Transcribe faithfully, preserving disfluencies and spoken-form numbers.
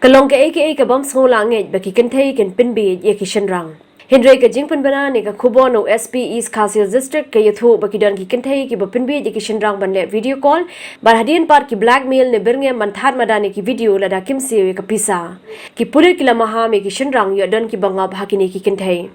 Ka long kaei kaei ka bym sngewlah ngeit ba ki kynthei kin pynbieit ïa ki shynrang. Hynrei ka jingpynbna ne ka khubor na u S P East Khasi Hills District ka ïathuh ba ki don ki kynthei kiba pynbieit ïa ki shynrang ban leh video call bad hadien pat ki blackmail ne byrngem ban thad madan ïa ki video lada kim siew ïa ka pisa. Ki pulit ki la maham ïa ki shynrang ïoh don kiba ngop ha kine ki kynthei.